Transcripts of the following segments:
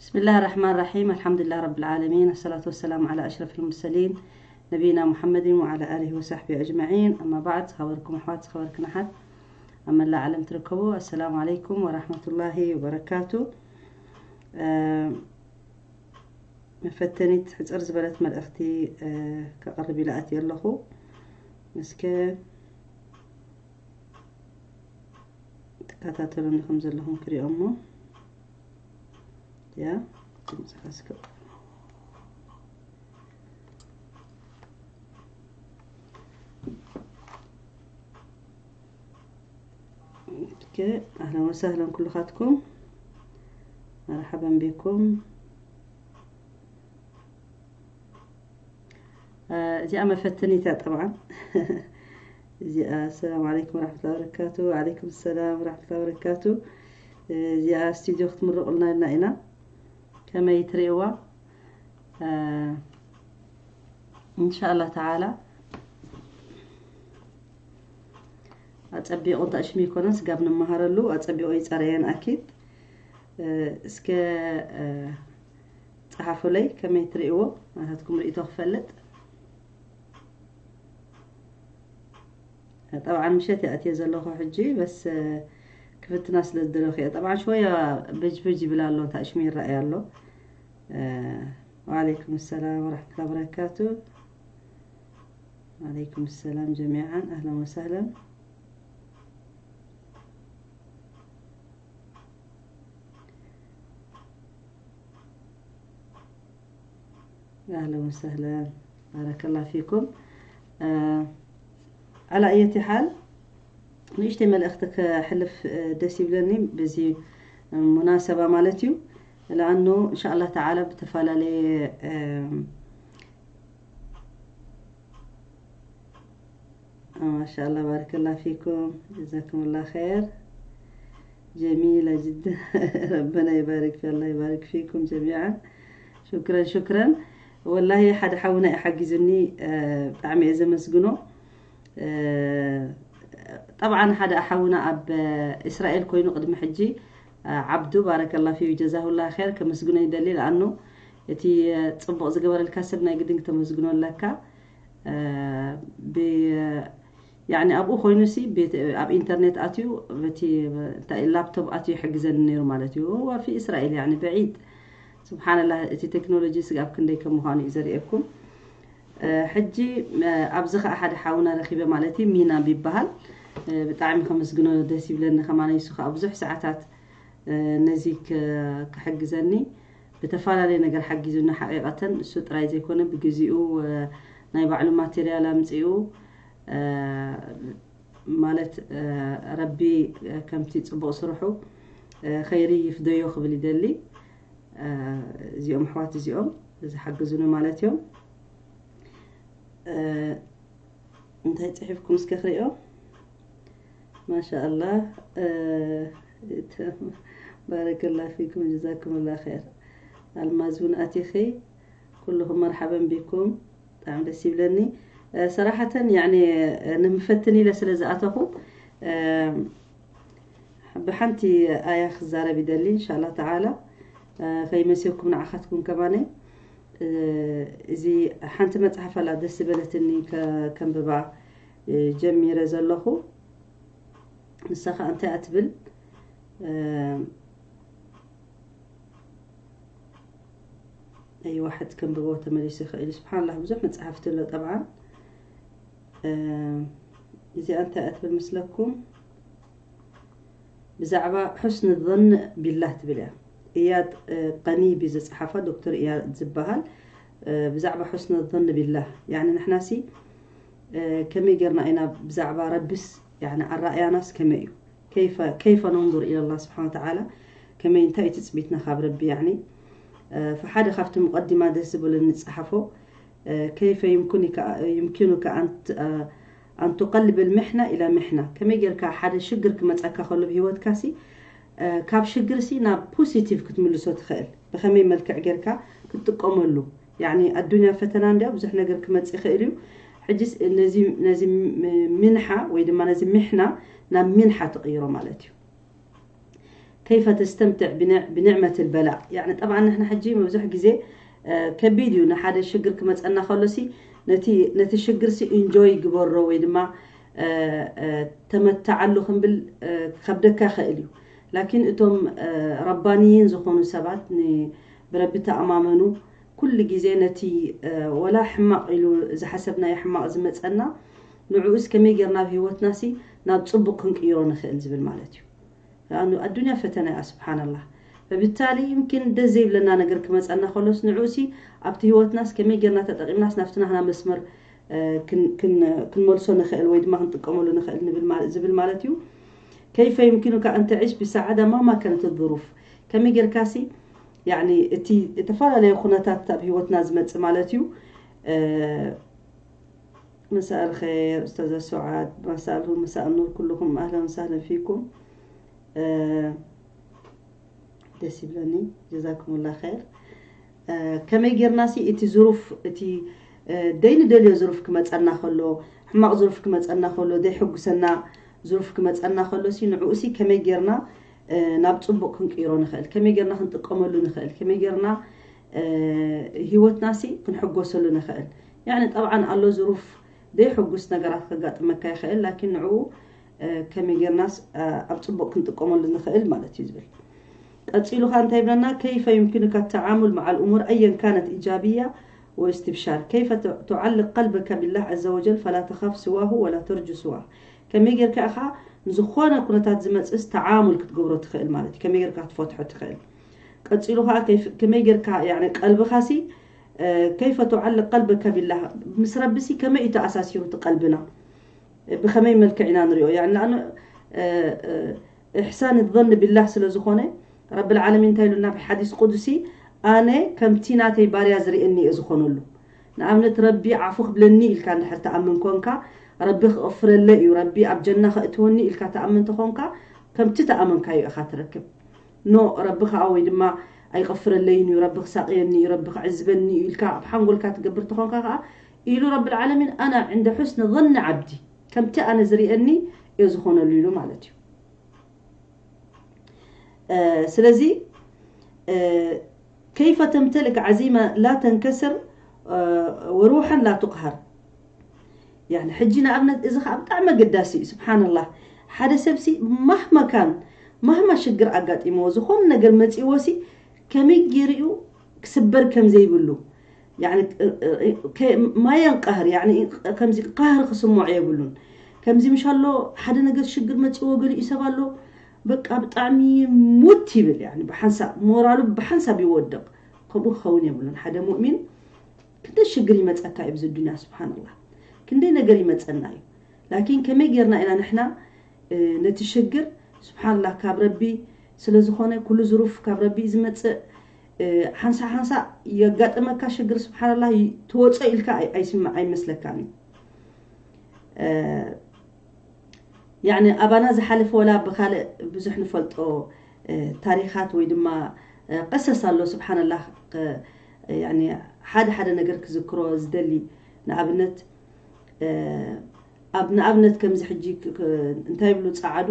بسم الله الرحمن الرحيم. الحمد لله رب العالمين. الصلاة والسلام على أشرف المرسلين نبينا محمد وعلى آله وصحبه أجمعين. أما بعد، ዝኸበርኩም ኣሕዋት፣ ዝኸበርክን ኣሓት፣ ኣብ መላእ ዓለም ትርከቡ፣ السلام عليكم ورحمة الله وبركاته. መፈተኒት ሕጽር ዝበለት መልእኽቲ ከቕርብ ኢለ ኣትየ ኣለኹ። እስከ ትከታተሉኒ ከም ዘለኹም ክሪኦ እሞ ያ ድምፅኻ እስከ ኦኬ። ኣህለን ወሰህለን ኩልኻትኩም፣ መርሓበን ቢኩም። እዚኣ መፈተኒት እያ ጠብዓን። እዚኣ ኣሰላሙ ዓለይኩም ወራሕመቱላሂ ወበረካቱ። ወዓለይኩም ሰላም ወራሕመቱላሂ ወበረካቱ። እዚኣ ስቱድዮ ክትምርቑልና ኢልና ኢና። ከመይ ትርእይዋ? እንሻላ ተዓላ ኣጸቢቑ እንተኣሽሙ ይኮነን ስጋብ ንመሃረሉ ኣጸቢቑ ይጸረየን ኣኪድ። እስከ ጸሓፉለይ ከመይ ትርእይዎ፣ ናታትኩም ርእይቶ ክፈልጥ። ጠብዓን ምሸት እየ ኣትየ ዘለኹ ሕጂ፣ በስ ክፍትና ስለ ዝደለኹ እየ። ጠብዓን ሽወያ በጅ በጅ ይብል ኣሎ፣ እንታይ ሽሙ ይረኣይ ኣሎ። ወዓለይኩም ሰላም ወራሕመቱላሂ ወበረካቱ። ወዓለይኩም ሰላም ጀሚዓን፣ ኣህለን ወሰህለን። ኣህለን ወሰህለን፣ ባረከላ ፊኩም። ዓላ እየቲ ሓል ንእሽተይ መልእኽቲ ከሕልፍ ደስ ይብለኒ፣ በዚ ሙናሰባ ማለት እዩ። ለኣኑ እንሻላ ተዓላ ብተፈላለየ ማሻላ ባረከላ ፊኩም ጀዛኩምላ ኸይር። ጀሚላ ጅዳ ረበና ይባርክ ፊ ኣላ ይባርክ ፊኩም ጀሚዓን። ሹክረን ሹክረን። ወላሂ ሓደ ሓውና እዩ ሓጊዙኒ፣ ብጣዕሚ እየ ዘመስግኖ። ጠብዓን ሓደ ሓውና ኣብ እስራኤል ኮይኑ ቅድሚ ሕጂ ዓብዱ ባረከላ ፊዩ ጀዛሁላ ኸይር ከመስግኖ ይደሊ። ለኣኑ እቲ ጽቡቕ ዝገበረልካ ሰብ ናይ ግድን ክተመስግኖ ኣለካ። ብ ያኒ ኣብኡ ኮይኑ ሲ ቤት ኣብ ኢንተርኔት ኣትዩ በቲ እንታይ ላፕቶፕ ኣትዩ ይሕግዘኒ ነይሩ ማለት እዩ። هو في إسرائيل يعني بعيد. سبحان الله، እቲ ቴክኖሎጂ ስጋብ ክንደይ ከም ምዃኑ እዩ ዘርእየኩም። ሕጂ ኣብዚ ኸዓ ሓደ ሓውና ረኺበ ማለት እዩ፣ ሚና ይበሃል። ብጣዕሚ ከመስግኖ ደስ ይብለኒ ከማን፣ ንሱ ኸዓ ብዙሕ ሰዓታት ነዚ ክሕግዘኒ ብተፈላለየ ነገር ሓጊዙኒ። ሓቂቐተን እሱ ጥራይ ዘይኮነ ብግዚኡ ናይ ባዕሉ ማቴርያል ኣምጺኡ ማለት ረቢ ከምቲ ጽቡቕ ስርሑ ኸይሪ ይፍደዮ ክብል ይደሊ። እዚኦም ኣሕዋት እዚኦም ዝሓግዙኒ ማለት እዮም። እንታይ ጽሒፍኩም እስከ ክሪኦ። ማሻኣላህ። ባረከላ ፊኩም ጀዛኩምላ ኸይር። ኣልማዝ እውን ኣቲኺ፣ ኩልኹም መርሓበን ቢኩም። ብጣዕሚ ደስ ይብለኒ። ሰራሓተን ያኒ ንምፈትን ኢለ ስለ ዝኣተኹ ብሓንቲ ኣያ ክዛረብ ይደሊ እንሻላ ተዓላ። ከይመስየኩም ንዓኻትኩም ከማነ። እዚ ሓንቲ መጽሓፍ ኣላ ደስ ዝበለትኒ ከንብባ ጀሚረ ዘለኹ። ንሳ ኸዓ እንታይ እያ ትብል? ኣይዋ ሕት ከንብቦ ተመሊሱ ይኽእል እዩ። ስብሓንላህ ብዙሕ መጽሓፍቲ ኣሎ ጠብዓን። እዚኣ እንታይ እያ ትብል ምስለኩም? ብዛዕባ ሑስን ظን ቢላህ ትብል እያ። እያድ ቀኒቢ ዝጸሓፋ፣ ዶክተር እያድ ዝበሃል። ብዛዕባ ሑስን ظን ቢላህ ያኒ ንሕናሲ ከመይ ጌርና ኢና ብዛዕባ ረብስ ያኒ ኣራእያናስ ከመይ እዩ? ከይፈ ነንظር ኢለ ላ ስብሓን ተዓላ ከመይ እንታይ እዩ ትፅቢትና ካብ ረቢ ያኒ። ፈሓደ ካብቲ ሙቀዲማ ደስ ዝብለኒ ዝፀሓፎ ከይፈ ይምኪኑከ ኣን ቱቀልብ ልምሕና ኢላ ምሕና፣ ከመይ ጌርካ ሓደ ሽግር ክመፀካ ከሎ ብሂወትካ ሲ ካብ ሽግር ሲ ናብ ፖሲቲቭ ክትምልሶ ትኽእል፣ ብኸመይ መልክዕ ጌርካ ክትጥቀመሉ። ያኒ ኣዱንያ ፈተና እንዲያ ብዙሕ ነገር ክመፅእ ይኽእል እዩ። ሕጂስ ነዚ ነዚ ምንሓ ወይ ድማ ነዚ ምሕና ናብ ሚንሓ ትቕይሮ ማለት እዩ። كيف تستمتع بنع- بنعمة البلاء يعني طبعا نحن ሕጂ መብዝሕ ግዜ ከቢድ እዩ ንሓደ ሽግር ክመፀና ከሎሲ ነቲ ሽግርሲ ኢንጆይ ግበሮ ወይ ድማ ተመተዓሉ ክንብል ከብደካ ይኽእል እዩ ላኪን እቶም ረባንይን ዝኾኑ ሰባት ብረቢ ተኣማመኑ ኩሉ ግዜ ነቲ ወላ ሕማቕ ኢሉ ዝሓሰብናዮ ሕማቕ ዝመፀና ንዕኡስ ከመይ ጌርና ኣብ ህይወትናሲ ናብ ፅቡቕ ክንቅይሮ ንኽእል ዝብል ማለት እዩ ኣዱንያ ፈተና እያ ስብሓንላህ ፈብታሊ ይምኪን ደስ ዘይብለና ነገር ክመፀና ከሎስ ንዕኡሲ ኣብቲ ህይወትናስ ከመይ ጌርና ተጠቂምናስ ናብቲ ናህና መስመር ክንመልሶ ንኽእል ወይ ድማ ክንጥቀመሉ ንኽእል ዝብል ማለት እዩ كيف يمكنك أن تعيش بسعادة مهما كانت الظروف ከመይ ጌርካሲ يعني እቲ እተፈላለየ ኩነታት ኣብ ህይወትና ዝመጽእ ማለት እዩ مساء الخير أستاذة سعاد مساء الهو مساء النور كلكم أهلا وسهلا فيكم ደስ ይብለኒ ጀዛኩም ላ ኸይር ከመይ ጌርና ሲ እቲ ዝሩፍ እቲ ደይንደልዮ ዝሩፍ ክመፀና ከሎ ሕማቕ ዝሩፍ ክመፀና ከሎ ዘይሕጉሰና ዝሩፍ ክመፀና ከሎ ሲ ንዕኡ ሲ ከመይ ጌርና ናብ ፅቡቕ ክንቅይሮ ንኽእል ከመይ ጌርና ክንጥቀመሉ ንኽእል ከመይ ጌርና ህይወትና ሲ ክንሕጎሰሉ ንኽእል ያኒ ጠብዓን ኣሎ ዝሩፍ ዘይሕጉስ ነገራት ከጋጥመካ ይኽእል ላኪን ንዕኡ ከመይ ጌርናስ ኣብ ፅቡቕ ክንጥቀመሉ ንኽእል ማለት እዩ ዝብል ቀፂሉ ኸ እንታይ ይብለና كيف يمكنك التعامل مع الأمور أيا كانت إيجابية واستبشار كيف تعلق قلبك بالله عز وجل فلا تخاف سواه ولا ترجو سواه ከመይ ጌርካ ኢኻ ንዝኾነ ኩነታት ዝመፅእስ ተዓሙል ክትገብሮ ትኽእል ማለት እዩ ከመይ ጌርካ ክትፈትሖ ትኽእል ቀፂሉ ከዓ ከመይ ጌርካ ቀልብኻሲ كيف تعلق قلبك بالله ምስ ረቢሲ ከመይ እዩ ተኣሳሲሩ እቲ ቀልብና ብኸመይ መልክዕ ኢና ንሪኦ يعني لأنه إحسان الظن بالله ስለ ዝኾነ رب العالمين እንታይ ኢሉና ብሓዲስ ቅዱሲ ኣነ ከምቲ ናተይ ባርያ ዝርእየኒ እየ ዝኾነሉ ንኣብነት ረቢ ዓፉ ክብለኒ ኢልካ እንድሕር ትኣምን ኮንካ ረቢ ክቕፍረለይ እዩ ረቢ ኣብ ጀና ከእትወኒ ኢልካ ትኣምን ተኾንካ ከምቲ ተኣመንካዮ ኢኻ ትረክብ ኖ ረቢ ከዓ ወይ ድማ ኣይቐፍረለይን እዩ ረቢ ክሳቕየኒ እዩ ረቢ ክዕዝበኒ እዩ ኢልካ ኣብ ሓንጎልካ ትገብር ተኾንካ ከዓ ኢሉ ረቢ العالمين ኣና ዕንደ ሑስኒ ظن ዓብዲ ከምቲ ኣነ ዝርእየኒ እየ ዝኾነሉ ኢሉ ማለት እዩ ስለዚ كيف تمتلك عزيمة لا تنكسر وروحا لا تقهر يعني ሕጂ ንኣብነት እዚ ከዓ ብጣዕሚ ኣገዳሲ እዩ ስብሓንላህ ሓደ ሰብሲ ማህማ ካን ማህማ ሽግር ኣጋጢምዎ ዝኾነ ነገር መፂዎ ሲ ከመይ ገይሩ እዩ ክስበር ከም ዘይብሉ ማየን ቃህር ከምዚ ቃህር ክስምዖ የብሉን ከምዚ ምሻሎ ሓደ ነገር ሽግር መፂዎ ገሊኡ ሰብ ኣሎ በቃ ብጣዕሚ ሙት ይብል ብሓንሳብ ሞራሉ ብሓንሳብ ይወድቕ ከምኡ ክኸውን የብሉን ሓደ ሙእሚን ክንደይ ሽግር ይመፀካ እዩ ብዚ ዱንያ ስብሓንላህ ክንደይ ነገር ይመፀና እዩ ላኪን ከመይ ጌርና ኢና ንሕና ነቲ ሽግር ስብሓንላህ ካብ ረቢ ስለ ዝኾነ ኩሉ ዝሩፍ ካብ ረቢ እዩ ዝመፅእ ሓንሳ ሓንሳ የጋጥመካ ሽግር ስብሓንላህ ትወፀ ኢልካ ኣይስማዕ ኣይመስለካን እዩ ያኒ ኣባና ዝሓለፈ ወላ ብካልእ ብዙሕ ንፈልጦ ታሪኻት ወይ ድማ ቀሰስ ኣሎ ስብሓንላህ ሓደ ሓደ ነገር ክዝክሮ ዝደሊ ንኣብነት ኣብ ንኣብነት ከምዚ ሕጂ እንታይ ይብሉ ፃዓዱ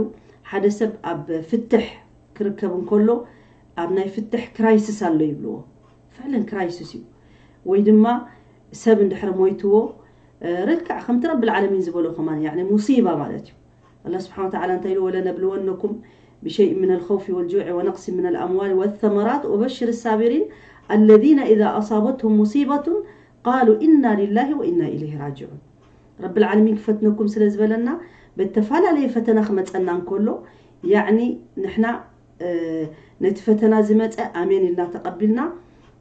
ሓደ ሰብ ኣብ ፍትሕ ክርከብ እንከሎ ኣብ ናይ ፍትሕ ክራይስስ ኣሎ ይብልዎ ፍዕለን ክራይስስ እዩ ወይ ድማ ሰብ እንድሕር ሞይትዎ ርክዕ ከምቲ ረቢ ዓለሚን ዝበሎ ከማን ሙሲባ ማለት እዩ الله سبحانه وتعالى እንታይ ኢሉ ولنبلونكم بشيء من الخوف والجوع ونقص من الأموال والثمرات وبشر الصابرين الذين إذا أصابتهم مصيبة قالوا إنا لله وإنا إليه راجعون رب العالمين ክፈትነኩም ስለ ዝበለና በተፈላለየ ፈተና ክመፀና እንከሎ ያዕኒ ንሕና ነቲ ፈተና ዝመፀ ኣሜን ኢልና ተቐቢልና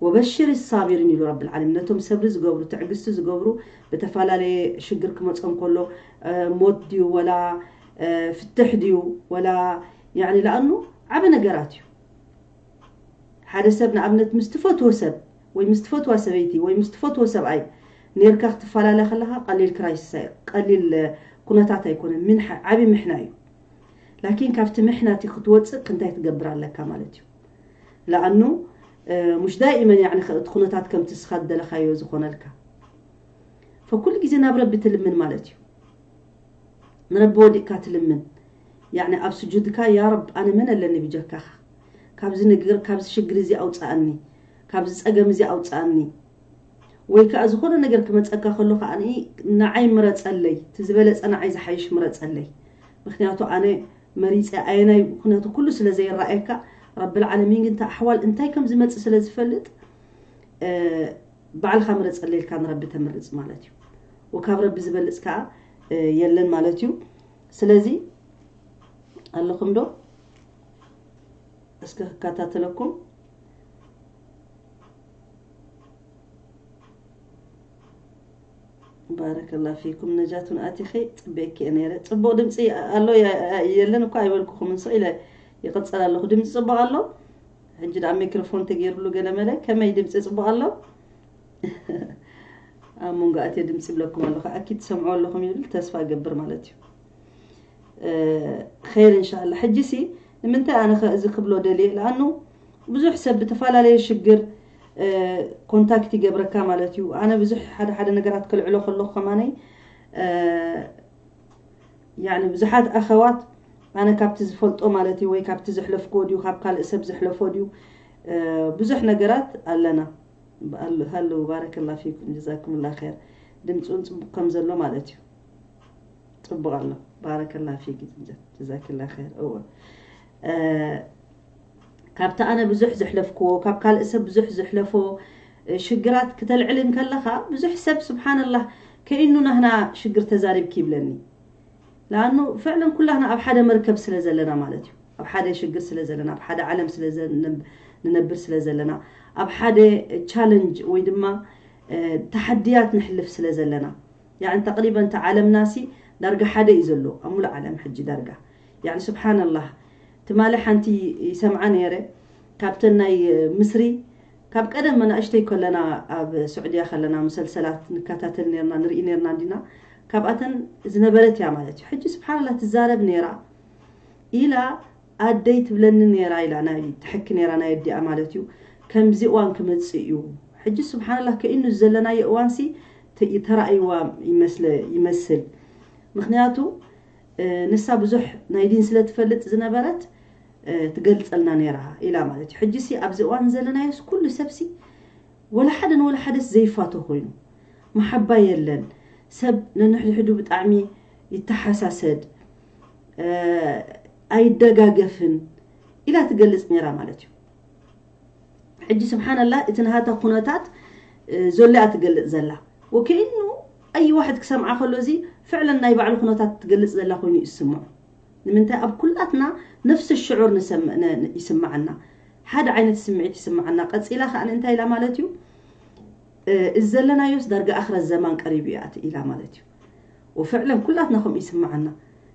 ወበሽር ሳቢሪን ኢሉ ረብል ዓለሚን ነቶም ሰብሪ ዝገብሩ ትዕግስቲ ዝገብሩ ብተፈላለየ ሽግር ክመፆም ከሎ ሞት ድዩ ወላ ፍትሕ ድዩ ወላ ያኒ ለኣኑ ዓበ ነገራት እዩ ሓደ ሰብ ንኣብነት ምስ ትፈትዎ ሰብ ወይ ምስ ትፈትዋ ሰበይቲ ወይ ምስ ትፈትዎ ሰብኣይ ኔርካ ክትፈላለ ከለኻ ቀሊል ክራይስስ ቀሊል ኩነታት ኣይኮነን ዓብይ ምሕና እዩ ላኪን ካብቲ ምሕና እቲ ክትወፅእ ክንታይ ትገብር ኣለካ ማለት እዩ ለኣኑ ሙሽ ዳኢመን ያኒ እቲ ኩነታት ከምቲ ስኻ ዝደለኻዮ ዝኾነልካ ፈኩሉ ግዜ ናብ ረቢ ትልምን ማለት እዩ ንረቢ ወዲእካ ትልምን ያኒ ኣብ ስጁድካ ያ ረብ ኣነ መን ኣለኒ ብጀካኻ ካብዚ ነገር፣ ካብዚ ሽግር እዚ ኣውፅኣኒ፣ ካብዚ ፀገም እዚ ኣውፅኣኒ፣ ወይ ከዓ ዝኾነ ነገር ክመፀካ ከሎ ከዓ ንዓይ ምረፀለይ፣ እቲ ዝበለፀ ንዓይ ዝሓይሽ ምረፀለይ። ምክንያቱ ኣነ መሪፀ ኣየናይ፣ ምክንያቱ ኩሉ ስለ ዘይረኣየካ፣ ረብል ዓለሚን ግን እቲ ኣሕዋል እንታይ ከም ዝመፅእ ስለ ዝፈልጥ፣ እ፣ ባዕልኻ ምረፀለይ ኢልካ ንረቢ ተምርፅ ማለት እዩ። ወካብ ረቢ ዝበልፅ ከዓ፣ እ፣ የለን ማለት እዩ። ስለዚ ኣለኹም ዶ? እስከ ክከታተለኩም። ባረከላ ፊኩም ነጃቱን ኣቲኺ፣ ጽቤኪ እየ ነይረ። ጽቡቕ ድምጺ ኣሎ የ-፣ የለን እኮ ኣይበልኩኹምን፣ ስቕ ኢለ ይቕጽል ኣለኹ። ድምጺ ጽቡቕ ኣሎ? ሕጂ ደኣ ሚክሮፎን ተገይርሉ ገለ መለ፣ ከመይ ድምጺ ጽቡቕ ኣሎ? ኣብ መንጎ ኣትየ ድምጺ ይብለኩም ኣለኹ። ኣኪድ ትሰምዕዎ ኣለኹም ይብል ተስፋ እገብር ማለት እዩ። እ፣ ኸይር እንሻላ። ሕጂ ሲ ንምንታይ ኣነ ኸ እዚ ክብሎ ደልየ? ለኣኑ ብዙሕ ሰብ ብተፈላለየ ሽግር፣ እ፣ ኮንታክት ይገብረካ ማለት እዩ። ኣነ ብዙሕ ሓደ ሓደ ነገራት ከልዕሎ ከለኹ ከማነይ፣ እ፣ ያኒ ብዙሓት ኣኸዋት ኣነ ካብቲ ዝፈልጦ ማለት እዩ ወይ ካብቲ ዘሕለፍክዎ ድዩ ካብ ካልእ ሰብ ዘሕለፎ ድዩ፣ እ፣ ብዙሕ ነገራት ኣለና። ሃሎ፣ ባረከላ ፊኩም፣ ጀዛኩምላ ኸይር። ድምፂ እውን ፅቡቅ ከም ዘሎ ማለት እዩ። ፅቡቅ ኣሎ። ባረከላ ፊክ፣ ጀዛክላ ኸይር። እወ። እ፣ ካብቲ ኣነ ብዙሕ ዘሕለፍክዎ፣ ካብ ካልእ ሰብ ብዙሕ ዘሕለፎ፣ እ፣ ሽግራት ክተልዕል እንከለኻ፣ ብዙሕ ሰብ ስብሓንላህ ከኢኑ ናህና ሽግር ተዛሪብኪ ይብለኒ። ለኣኑ ፍዕለን ኩላህና ኣብ ሓደ መርከብ ስለ ዘለና ማለት እዩ። ኣብ ሓደ ሽግር ስለ ዘለና፣ ኣብ ሓደ ዓለም ስለ ዘ-፣ ንነብ-፣ ንነብር ስለ ዘለና፣ ኣብ ሓደ ቻለንጅ ወይ ድማ፣ እ፣ ተሓድያት ንሕልፍ ስለ ዘለና። ያዕኒ ተቕሪበን እታ ዓለምናሲ ዳርጋ ሓደ እዩ ዘሎ፣ ኣብ ሙሉእ ዓለም ሕጂ ዳርጋ። ያዕኒ ስብሓንላህ፣ ትማሊ ሓንቲ ይሰምዓ ነይረ፣ ካብተን ናይ ምስሪ፣ ካብ ቀደም መናእሽተይ ከለና ኣብ ስዑድያ ከለና ሙሰልሰላት ንከታተል ነርና፣ ንርኢ ነርና እንዲና፣ ካብኣተን ዝነበረት እያ ማለት እዩ። ሕጂ ስብሓንላህ ትዛረብ ነይራ ኢላ ኣደይ ትብለኒ ነይራ ኢላ፣ ናይ ትሕኪ ነይራ ናይ ኣዲኣ ማለት እዩ። ከምዚ እዋን ክመጽእ እዩ። ሕጂ ስብሓንላህ ከኢኑ ዘለናዮ እዋንሲ ተ-፣ ተራእይዋ ይመስለ-፣ ይመስል። ምክንያቱ፣ እ፣ ንሳ ብዙሕ ናይ ዲን ስለ ትፈልጥ ዝነበረት፣ እ፣ ትገልጸልና ነይራ ኢላ ማለት እዩ። ሕጂሲ ኣብዚ እዋን ዘለናዮስ ኩሉ ሰብሲ ወላ ሓደ ንወላ ሓደስ ዘይፋቶ ኮይኑ፣ መሓባ የለን። ሰብ ነንሕድሕዱ ብጣዕሚ ይተሓሳሰድ፣ እ፣ ኣይደጋገፍን ኢላ ትገልጽ ነይራ ማለት እዩ። ሕጂ ስብሓንላህ እቲ ናሃታ ኩነታት፣ እ፣ ዘሎ እያ ትገልጽ ዘላ። ወከኢኑ ኣይ ዋሕድ ክሰምዓ ከሎ እዚ ፍዕለን ናይ ባዕሉ ኩነታት ትገልጽ ዘላ ኮይኑ እዩ ዝስምዖ። ንምንታይ ኣብ ኩላትና ነፍሲ ሽዑር ንሰም-፣ ነ-፣ ነ-፣ ይስምዓና። ሓደ ዓይነት ስምዒት ይስምዓና። ቀጺላ ከኣ እንታይ ኢላ ማለት እዩ? እ፣ እዚ ዘለናዮስ ዳርጋ ኣኽረት ዘማን ቀሪቡ እዩ ኣቲ ኢላ ማለት እዩ። ወፍዕለን ኩላትና ከምኡ ይስምዓና።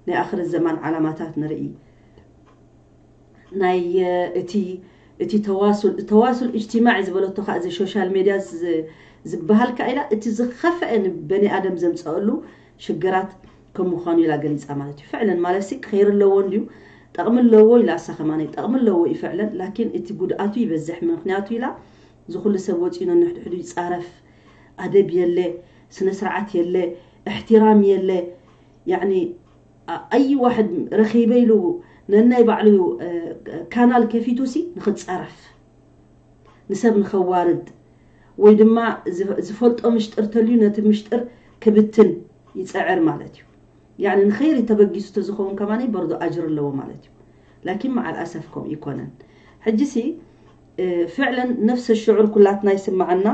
ናይ ኣኽረት ዘማን ዓላማታት ንርኢ። ናይ፣ እ፣ እቲ፣ እቲ ተዋሱል፣ ተዋሱል እጅትማዒ ዝበለቶ ከኣ እዚ ሶሻል ሜድያ ዝ-፣ ዝበሃል ከኣ ኢላ እቲ ዝኸፍአ ንበኒ ኣደም ዘምጸኣሉ ሽግራት ከም ምዃኑ ኢላ ገሊጻ ማለት እዩ። ፍዕለን ማለት ሲ ኸይር ኣለዎ እንድዩ፣ ጠቕሚ ኣለዎ ኢላ እሳ ከማነይ ጠቕሚ ኣለዎ እዩ ፍዕለን፣ ላኪን እቲ ጉድኣቱ ይበዝሕ። ምኽንያቱ ኢላ እዚ ኩሉ ሰብ ወጺኡ ነንሕድሕዱ ይጻረፍ፣ ኣደብ የለ፣ ስነ ስርዓት የለ፣ እሕትራም የለ። ያዕኒ ኣ-፣ ኣይ ዋሕድ ረኺበ ኢሉ ነናይ ባዕሉ፣ እ፣ ካናል ከፊቱ ሲ ንኽጻረፍ፣ ንሰብ ንኸዋርድ፣ ወይ ድማ ዝፈ-፣ ዝፈልጦ ምሽጥር ተልዩ ነቲ ምሽጥር ክብትን ይጽዕር ማለት እዩ። ያዕኒ ንኸይሪ ተበጊሱ ተዝኸውን ከማኒ በርዶ ኣጅር ኣለዎ ማለት እዩ። ላኪን መዓል ኣሰፍ ከምኡ ይኮነን። ሕጂ ሲ፣ እ፣ ፍዕለን ነፍሰ ሽዑር ኩላትና ይስምዓና።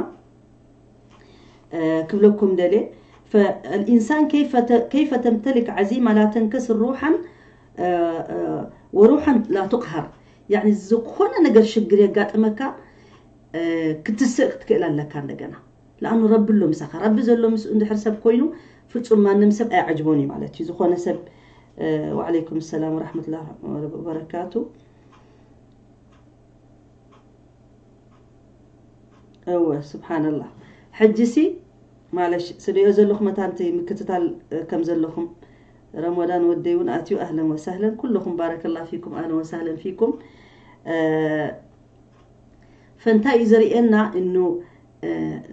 እ፣ ክብለኩም ደልየ፣ فالإنسان كيف ت-، كيف تمتلك عزيمة لا تنكسر روحا، እ፣ እ፣ وروحا لا تقهر። ያዕኒ ዝኾነ ነገር ሽግር የጋጥመካ፣ እ፣ ክትስእ ክትክእል ኣለካ እንደገና። ለኣኑ ረቢ ኣሎ ምሳኻ። ረቢ ዘሎ ምስኡ እንድሕር ሰብ ኮይኑ ፍጹም ማንም ሰብ ኣይዓጅቦን እዩ ማለት እዩ። ዝኾነ ሰብ፣ እ፣ ወዓለይኩም ሰላም ወራሕመቱላሂ ወበረካቱ። እወ፣ ስብሓንላህ። ሕጂ ሲ፣ ማለሽ፣ ስሪኦ ዘለኹም መታንቲ ምክትታል፣ እ፣ ከም ዘለኹም፣ ረመዳን ወደይ እውን ኣትዩ፣ ኣህለን ወሳህለን፣ ኩልኹም ባረከላ ፊኩም፣ ኣህለን ወሳህለን ፊኩም። እ፣ ፈንታይ እዩ ዘርእየና፣ እኑ፣ እ፣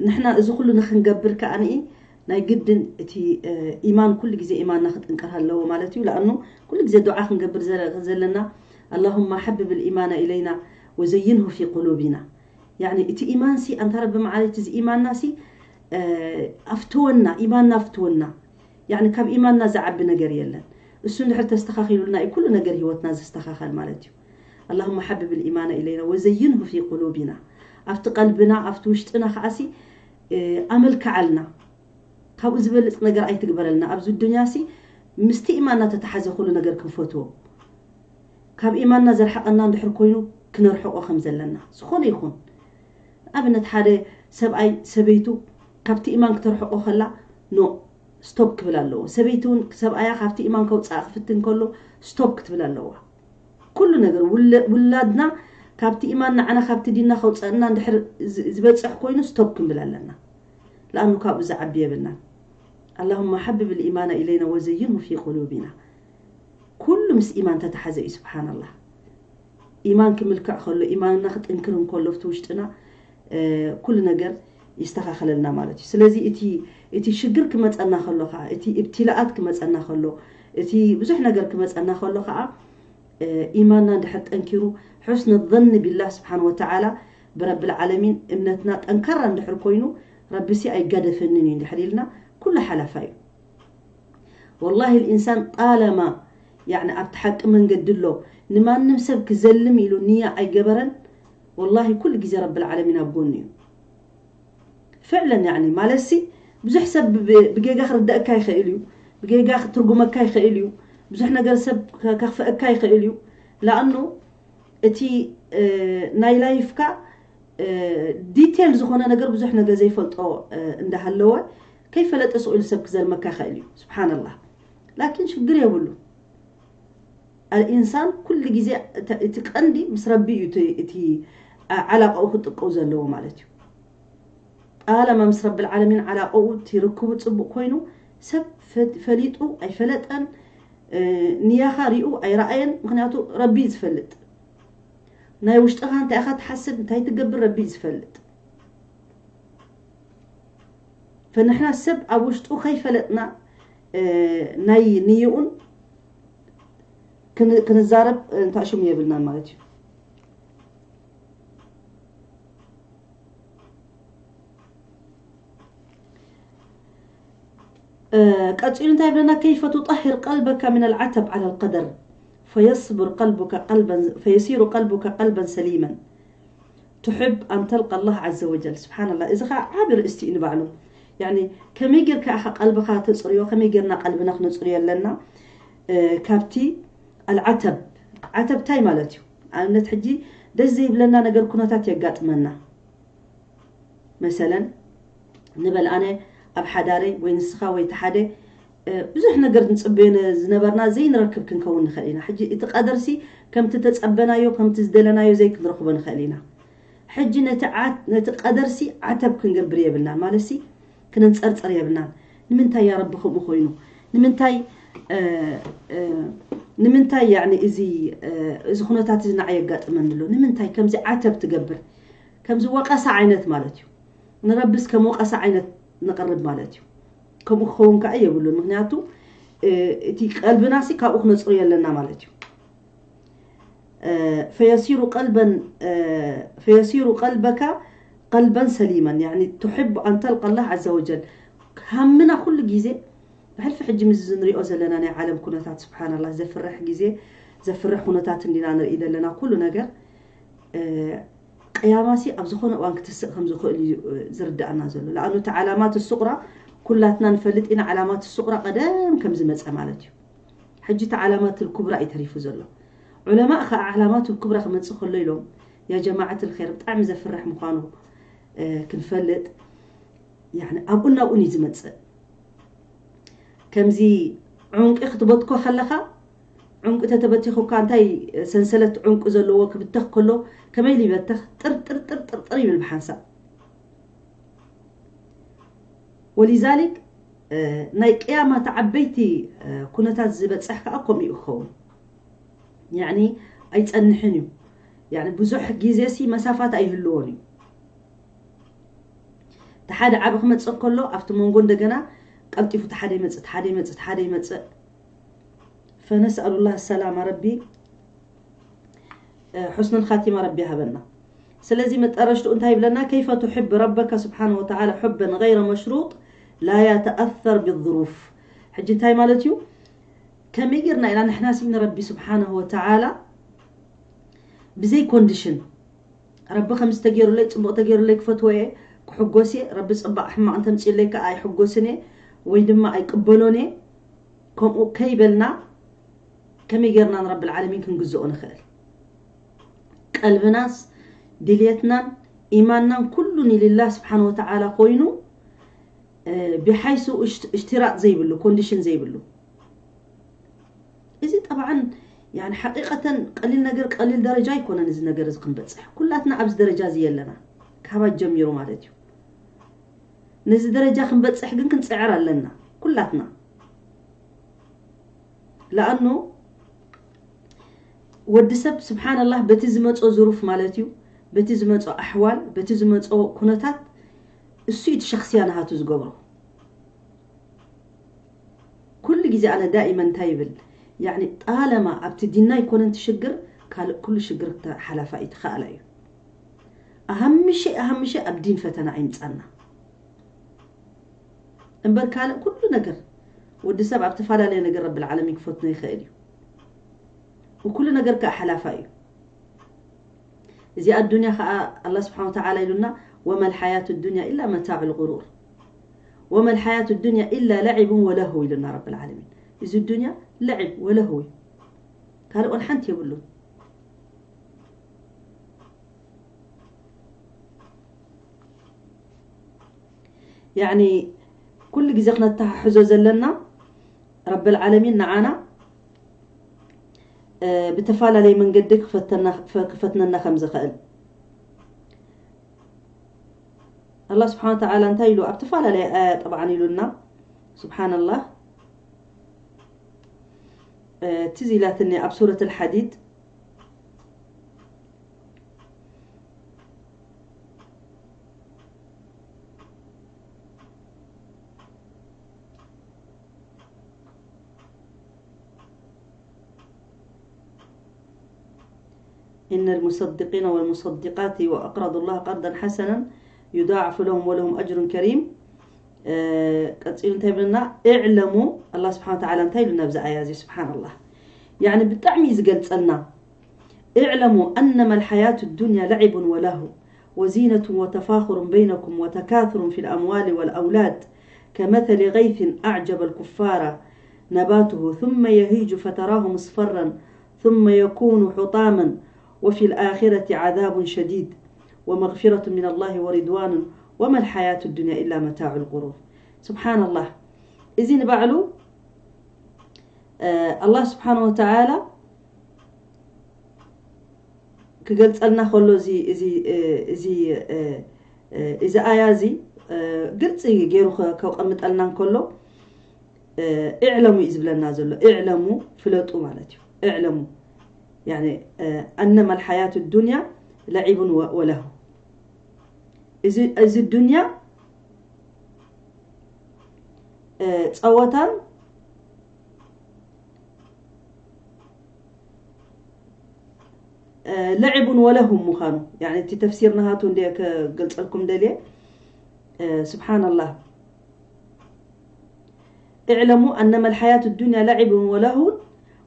ንሕና እዚ ኩሉ ንኽንገብር ከኣ ንኢ፣ ናይ ግድን እቲ፣ እ፣ ኢማን ኩሉ ግዜ ኢማንና ክጥንቀር ኣለዎ ማለት እዩ። ለኣኑ ኩሉ ግዜ ዱዓ ክንገብር ዘለ-፣ ዘለና፣ اللهم حبب الإيمان إلينا ወዘይንሁ ፊ ቁሉቢና። ያኒ እቲ ኢማንሲ ኣንታ ረቢ መዓለይ እቲ ኢማንናሲ ኣፍትወና፣ ኢማንና ኣፍትወና። ያኒ ካብ ኢማንና ዝዓቢ ነገር የለን። እሱ እንድሕር ተስተኻኺሉልና እዩ ኩሉ ነገር ህይወትና ዝስተኻኸል ማለት እዩ። اللهم حبب الإيمان إلينا وزينه في قلوبنا። ኣብቲ ቀልብና ኣብቲ ውሽጥና ከዓሲ ኣመልክዓልና። ካብኡ ዝበልፅ ነገር ኣይትግበረልና። ኣብዚ ዱንያሲ ምስቲ ኢማንና ተተሓዘ ኩሉ ነገር ክንፈትዎ። ካብ ኢማንና ዘርሓቐና እንድሕር ኮይኑ ክነርሕቆ ከም ዘለና ዝኾነ ይኹን። ኣብነት ሓደ ሰብኣይ ሰበይቱ ካብቲ ኢማን ክተርሕቆ ከላ ኖ ስቶፕ ክብል ኣለዎ። ሰበይቲ እውን ሰብኣያ ካብቲ ኢማን ከውፅኣ ክፍትን ከሎ ስቶፕ ክትብል ኣለዋ። ኩሉ ነገር ውላድና ካብቲ ኢማን ንዓና ካብቲ ዲንና ከውፀእና እንድሕር ዝበፅሕ ኮይኑ ስቶፕ ክንብል ኣለና። ለኣኑ ካብኡ ዝዓቢ የብልናን። اللهم حبب الإيمان إلينا وزينه في قلوبنا። ኩሉ ምስ ኢማን ተተሓዘ እዩ። ስብሓንላህ። ኢማን ክምልክዕ ከሎ፣ ኢማንና ክጥንክር እንከሎ ኣብቲ ውሽጥና ኩሉ ነገር ይስተኻኸለልና ማለት እዩ። ስለዚ እቲ እቲ ሽግር ክመፀና ከሎ ከዓ፣ እቲ እብትላኣት ክመፀና ከሎ፣ እቲ ብዙሕ ነገር ክመፀና ከሎ ከዓ ኢማንና እንድሕር ጠንኪሩ፣ ሑስነ ظن بالله سبحانه وتعالى፣ ብረብል ዓለሚን እምነትና ጠንካራ እንድሕር ኮይኑ፣ ረቢሲ ኣይጋደፈንን እዩ እንድሕር ኢልና፣ ኩሉ ሓላፋ እዩ። ወላሂ الإنسان طالما ያኒ ኣብቲ ሓቂ መንገዲ ኣሎ፣ ንማንም ሰብ ክዘልም ኢሉ ንያ ኣይገበረን፣ ወላሂ ኩሉ ግዜ ረብል ዓለሚን ኣብ ጎኑ እዩ። ፍዕለን ያኒ ማለትሲ ብዙሕ ሰብ ብጌጋ ክርደእካ ይኽእል እዩ፣ ብጌጋ ክትርጉመካ ይኽእል እዩ፣ ብዙሕ ነገር ሰብ ከኽፍአካ ይኽእል እዩ። ለኣኑ እቲ ናይ ላይፍካ ዲቴል ዝኾነ ነገር ብዙሕ ነገር ዘይፈልጦ እንዳሃለወ ከይፈለጠ ስቕ ኢሉ ሰብ ክዘልመካ ይኽእል እዩ። ስብሓንላህ። ላኪን ሽግር የብሉ። ኣልኢንሳን ኩሉ ግዜ እቲ ቀንዲ ምስ ረቢ እዩ እቲ ዓላቃኡ ክጥቀው ዘለዎ ማለት እዩ። ጣለማ ምስ ረብል ዓለሚን ዓላቃኡ እቲ ርክቡ ፅቡቅ ኮይኑ ሰብ ፈሊጡ ኣይፈለጠን ንያኻ ሪኡ ኣይረኣየን። ምክንያቱ ረቢ እዩ ዝፈልጥ። ናይ ውሽጥኻ እንታይ ኢኻ ትሓስብ እንታይ ትገብር ረቢ እዩ ዝፈልጥ። ፈንሕና ሰብ ኣብ ውሽጡ ከይፈለጥና ናይ ንይኡን ክንዛረብ እንታሽሙ የብልናን ማለት እዩ። ቀፂሉ እንታይ ይብለና? كيف تطهر قلبك من العتب على القدر فيصبر قلبك قلبا فيصير قلبك قلبا سليما تحب أن تلقى الله عز وجل. ስብሓንላ፣ እዚ ከዓ ዓብ ርእስቲ እዩ ንባዕሉ። ያኒ ከመይ ጌርካ ኢኻ ቀልብኻ ተፅርዮ? ከመይ ጌርና ቀልብና ክነፅርዮ ኣለና? ካብቲ ኣልዓተብ፣ ዓተብ ታይ ማለት እዩ? ኣብነት ሕጂ ደስ ዘይብለና ነገር ኩነታት የጋጥመና። መሰለን ንበል ኣነ ኣብ ሓዳረይ ወይ ንስኻ ወይ ተሓደ ብዙሕ ነገር ንፅበዮ ዝነበርና ዘይንረክብ ክንከውን ንኽእል ኢና። ሕጂ እቲ ቀደርሲ ከምቲ ተፀበናዮ ከምቲ ዝደለናዮ ዘይክንረኽቦ ንኽእል ኢና። ሕጂ ነቲ ቀደርሲ ዓተብ ክንገብር የብልናን። ማለትሲ ክነንፀርፅር የብልናን። ንምንታይ ያ ረቢ ከምኡ ኮይኑ? ንምንታይ ንምንታይ ያኒ እዚ እዚ ኩነታት እዚ ንዓይ የጋጥመኒ ኣሎ? ንምንታይ ከምዚ ዓተብ ትገብር? ከምዚ ወቀሳ ዓይነት ማለት እዩ። ንረብስ ከም ወቀሳ ዓይነት ንቕርብ ማለት እዩ። ከምኡ ክኸውን ከዓ የብሉን። ምክንያቱ እቲ ቀልብናሲ ካብኡ ክነፅርዮ ኣለና ማለት እዩ። فيصير قلبا فيصير قلبك قلبا سليما يعني تحب أن تلقى الله عز وجل ሃምና ኩሉ ግዜ ብሕልፊ ሕጂ ምስ ዝንሪኦ ዘለና ናይ ዓለም ኩነታት ስብሓንላ ዘፍርሕ ግዜ ዘፍርሕ ኩነታት እንዲና ንርኢ ዘለና ኩሉ ነገር ቅያማሲ ኣብ ዝኾነ እዋን ክትስእ ከም ዝኽእል እዩ ዝርዳእና ዘሎ። ለኣኑ እቲ ዓላማት ሱቕራ ኩላትና ንፈልጥ ኢና። ዓላማት ሱቕራ ቀደም ከም ዝመፀ ማለት እዩ። ሕጂ እቲ ዓላማት ኩብራ እዩ ተሪፉ ዘሎ። ዑለማእ ከዓ ዓላማት ኩብራ ክመፅእ ከሎ ኢሎም ያ ጀማዓት ልኸይር ብጣዕሚ ዘፍርሕ ምዃኑ ክንፈልጥ ኣብኡን ናብኡን እዩ ዝመፅእ። ከምዚ ዕንቂ ክትበትኮ ከለኻ ዕንቂ ተተበቲኹካ እንታይ ሰንሰለት ዕንቂ ዘለዎ ክብተኽ ከሎ ከመይ ኢሉ ይበተኽ? ጥርጥር ጥርጥር ጥር ይብል ብሓንሳብ። ወሊዛሊክ ናይ ቅያማ ተዓበይቲ ኩነታት ዝበፅሕ ከዓ ከምኡ ይኸውን። ያኒ ኣይፀንሕን እዩ። ያኒ ብዙሕ ግዜ ሲ መሳፋት ኣይህልዎን እዩ። ተሓደ ዓብ ክመፅእ ከሎ ኣብቲ መንጎ እንደገና ቀልጢፉ ተሓደ ይመፅእ ተሓደ ይመፅእ ተሓደ ይመፅእ። فنسأل الله السلامة ربي ሑስኑል ኻቲማ ረቢ ይሃበና። ስለዚ መጠረሽትኡ እንታይ ይብለና? كيف تحب ربك سبحانه وتعالى حبا غير مشروط لا يتأثر بالظروف። ሕጂ እንታይ ማለት እዩ? ከመይ ጌርና ኢና ንሕና ሲ ንረቢ ስብሓንሁ ወተዓላ ብዘይ ኮንዲሽን፣ ረቢ ከምዚ ተገይሩለይ፣ ጽቡቕ ተገይሩለይ ክፈትዎ እየ፣ ክሕጎስ እየ፣ ረቢ ጽባቕ ሕማቕ እንተምፅእለይ ከዓ ኣይሕጎስን እየ ወይ ድማ ኣይቅበሎን እየ፣ ከምኡ ከይበልና ከመይ ጌርና ንረቢ ልዓለሚን ክንግዝኦ ንኽእል? ቀልብናስ ድልየትናን ኢማንናን ኩሉ ንልላህ ስብሓን ወተዓላ ኮይኑ፣ ብሓይሱ እሽትራጥ ዘይብሉ፣ ኮንዲሽን ዘይብሉ። እዚ ጠብዓን ሓቂቀተን ቀሊል ነገር፣ ቀሊል ደረጃ ኣይኮነን። እዚ ነገር እዚ ክንበፅሕ ኩላትና ኣብዚ ደረጃ እዚ የለና፣ ካባይ ጀሚሩ ማለት እዩ። ነዚ ደረጃ ክንበፅሕ ግን ክንፅዕር ኣለና ኩላትና። ለኣኑ ወዲ ሰብ ስብሓንላህ በቲ ዝመፆ ዝሩፍ ማለት እዩ፣ በቲ ዝመፆ ኣሕዋል፣ በቲ ዝመፆ ኩነታት እሱ እዩ እቲ ሸክስያ ናሃቱ ዝገብሮ። ኩሉ ግዜ ኣነ ዳኢመን እንታይ ይብል፣ ያኒ ጣለማ ኣብቲ ዲንና ኣይኮነን እቲ ሽግር፣ ካልእ ኩሉ ሽግር ሓላፋ እዩ፣ ተኻእላ እዩ። ኣሃምሸ ኣሃምሸ ኣብ ዲን ፈተና ኣይምፃና እምበር ካልእ ኩሉ ነገር ወዲ ሰብ ኣብ ተፈላለየ ነገር ረቢ ልዓለሚን ክፈትኖ ይኽእል እዩ። ኩሉ ነገር ከዓ ሓላፋ እዩ። እዚኣ ኣዱንያ ከዓ ኣላህ ስብሓን ወተዓላ ኢሉና፣ ወመል ሓያቱ ዱንያ ኢላ መታዑ ልጉሩር፣ ወመል ሓያቱ ዱንያ ኢላ ለዒቡን ወለሁ ኢሉና ረቢ ልዓለሚን። እዚ ዱንያ ለዒብ ወለሁ እዩ፣ ካልእ ወላ ሓንቲ የብሉን። ያኒ ኩሉ ግዜ ክነተሓሕዞ ዘለና ረቢ ልዓለሚን ንዓና ብተፈላለየ መንገዲ ክፈተና- ክፈትነና ከም ዝኽእል። ኣላህ ስብሓን ወተዓላ እንታይ ኢሉ ኣብ ተፈላለየ ኣያ ጠብዓን ኢሉና? ስብሓንላህ፣ ትዝ ኢላትኒ ኣብ ሱረት ልሓዲድ إن المصدقين والمصدقات وأقرضوا الله قرضا حسنا يضاعف لهم ولهم أجر كريم. ቀፂሉ እንታይ ብለና? እዕለሙ፣ ኣላ ስብሓን ወተዓላ እንታይ ኢሉና ኣብዚ ኣያ እዚ? ስብሓንላህ፣ ያኒ ብጣዕሚ እዩ ዝገልፀልና። اعلموا أنما الحياة الدنيا لعب ولهو وزينة وتفاخر بينكم وتكاثر في الأموال والأولاد كمثل غيث أعجب الكفار نباته ثم يهيج فتراه مصفرا ثم يكون حطاما وفي الآخرة عذاب شديد ومغفرة من الله ورضوان وما الحياة الدنيا إلا متاع الغرور. سبحان الله. እዚ ንባዕሉ ኣላህ ስብሓን ወተዓላ ክገልፀልና ከሎ እዚ እዚ እዚ እዚ ኣያ እዚ ግልፂ ገይሩ ከውቀምጠልና እንከሎ እዕለሙ እዩ ዝብለና ዘሎ። እዕለሙ፣ ፍለጡ ማለት እዩ። እዕለሙ ኣነማ ልሓያቱ ዱንያ ለዒቡን ወለሁ። እዚ ዱንያ ፀወታን ለዕቡን ወለሁን ምዃኑ፣ ያኒ እቲ ተፍሲር ናሃቱ እንደ ክገልጸልኩም ደልየ። ስብሓንላህ። اعلموا أنما الحياة الدنيا لعب ولهو.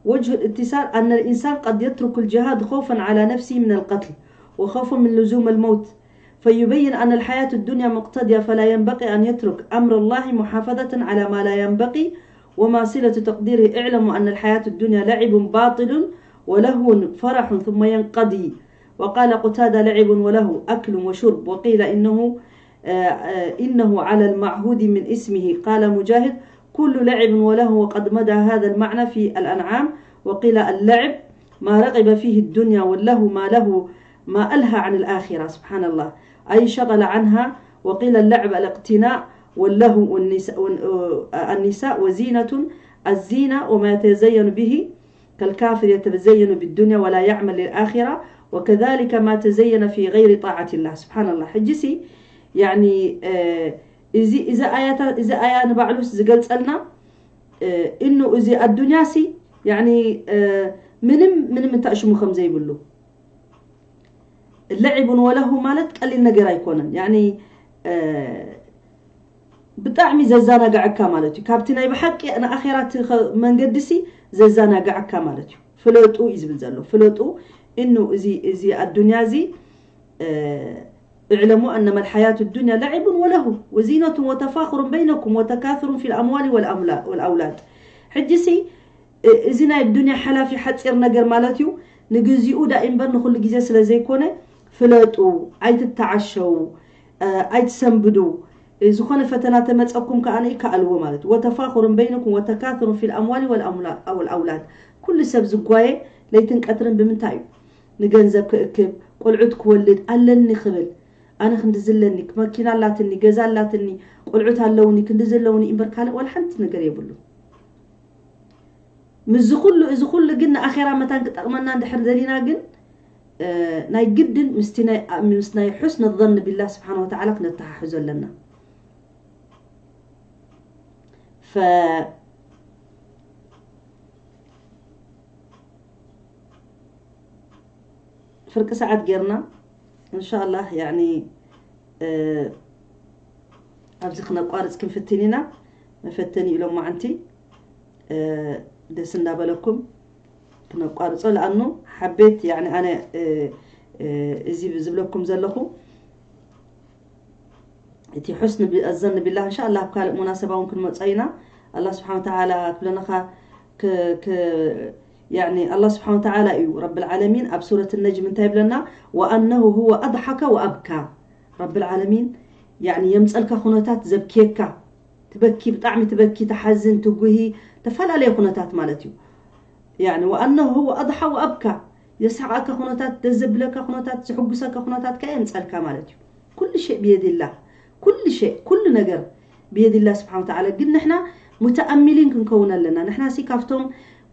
وجه الاتصال أن الإنسان قد يترك الجهاد خوفا على نفسه من القتل وخوفا من لزوم الموت، فيبين أن الحياة الدنيا مقتضية، فلا ينبغي أن يترك أمر الله محافظة على ما لا ينبغي، وما صلة تقديره: اعلموا أن الحياة الدنيا لعب باطل ولهو فرح ثم ينقضي. وقال قتادة: لعب ولهو أكل وشرب. وقيل إنه، آه، آه، إنه على المعهود من اسمه. قال مجاهد: كل لعب ولهو، وقد مدى هذا المعنى في الأنعام. وقيل: اللعب ما رغب فيه الدنيا، واللهو ما له ما ألهى عن الآخرة. سبحان الله. أي شغل عنها. وقيل: اللعب الاقتناء، واللهو والنساء، والن-، آه، النساء وزينة. الزينة وما يتزين به، كالكافر يتزين بالدنيا ولا يعمل للآخرة، وكذلك ما تزين في غير طاعة الله. سبحان الله. ሕጂሲ፣ ያኒ፣ እ፣ እዚ፣ እዚ ኣያታ-፣ እዚ ኣያ ንባዕሉስ ዝገልጸልና፣ እ፣ እኑ እዚ ኣዱንያሲ፣ ያኒ፣ እ፣ ምንም፣ ምንም እታእሽሙ ከም ዘይብሉ፣ ለዒቡን ወለሁ ማለት ቀሊል ነገር ኣይኮነን። ያኒ ብጣዕሚ ዘዘናግዐካ ማለት እዩ። ካብቲ ናይ ብሓቂ ንኣኼራ እቲ መንገዲ ሲ ዘዘናግዐካ ማለት እዩ። ፍለጡ እዩ ዝብል ዘሎ። ፍለጡ እኑ እዚ እዚ ኣዱንያ እዚ እዕለሙ ኣነማ ልሓያቱ ዱንያ ለዒቡን ወለሁ ወዚነቱን ወተፋኽሩን በይነኩም ወተካስሩን ፊል ኣምዋሊ ወልኣውላድ። ሕጂ ሲ እዚ ናይ ዱንያ ሓላፊ ሓፂር ነገር ማለት እዩ። ንግዚኡ ዳእምበር ንኩሉ ግዜ ስለ ዘይኮነ ፍለጡ፣ ኣይትተዓሸው፣ ኣይትሰንብዱ። ዝኾነ ፈተና ተመፀኩም ከኣ ይከኣልዎ ማለት እዩ። ወተፋኽሩን በይነኩም ወተካስሩን ፊል ኣምዋሊ ወልኣውላድ። ኩሉ ሰብ ዝጓየ ለይትን ቀትርን ብምንታይ እዩ? ንገንዘብ ክእክብ፣ ቆልዑት ክወልድ ኣለኒ ክብል፣ ኣነ ክንድዚ ኣለኒ፣ መኪና ኣላትኒ፣ ገዛ ኣላትኒ፣ ቆልዑት ኣለውኒ፣ ክንድዚ ኣለውኒ እምበር ካልእ ዋላ ሓንቲ ነገር የብሉ። ምስዚ ኩሉ እዚ ኩሉ ግን ንኣኼራ መታን ክጠቕመና እንድሕር ደሊና ግን ናይ ግድን ምስቲ ናይ ምስ ናይ ሑስን ظን ቢላህ ስብሓን ወተዓላ ክነተሓሕዞ ኣለና። ፈ ፍርቂ ሰዓት ጌርና እንሻላህ ያኒ ኣብዚ ክነቋርፅ ክንፍትን ኢና። መፈተኒ ኢሎም ማዓንቲ ደስ እንዳበለኩም ክነቋርፆ ለኣኑ ሓቤት ያኒ ኣነ እዚ ዝብለኩም ዘለኹ እቲ ሑስን ኣዘን ቢላህ እንሻላህ ኣብ ካልእ ሙናሰባ እውን ክንመፆ ኢና። ኣላህ ስብሓን ወተዓላ ክብለናኻ ያኒ ኣላህ ስብሓን ወተዓላ እዩ ረብል ዓለሚን ኣብ ሱረት ነጅም እንታይ ይብለና? ወኣነሁ ሁወ ኣድሓከ ወኣብካ። ረብል ዓለሚን ያኒ የምፀልካ ኩነታት ዘብክየካ ትበኪ ብጣዕሚ ትበኪ ትሓዝን ትጉሂ ተፈላለየ ኩነታት ማለት እዩ። ያኒ ወኣነሁ ሁወ ኣድሓ ወኣብካ የስሓቃካ ኩነታት ደስ ዘብለካ ኩነታት ዝሕጉሰካ ኩነታት ከ የምፀልካ ማለት እዩ። ኩሉ ሸእ ብየድላ ኩሉ ሸእ ኩሉ ነገር ብየድላ ስብሓን ወተዓላ ግን ንሕና ሙተኣሚሊን ክንከውን ኣለና። ንሕና ሲ ካብቶም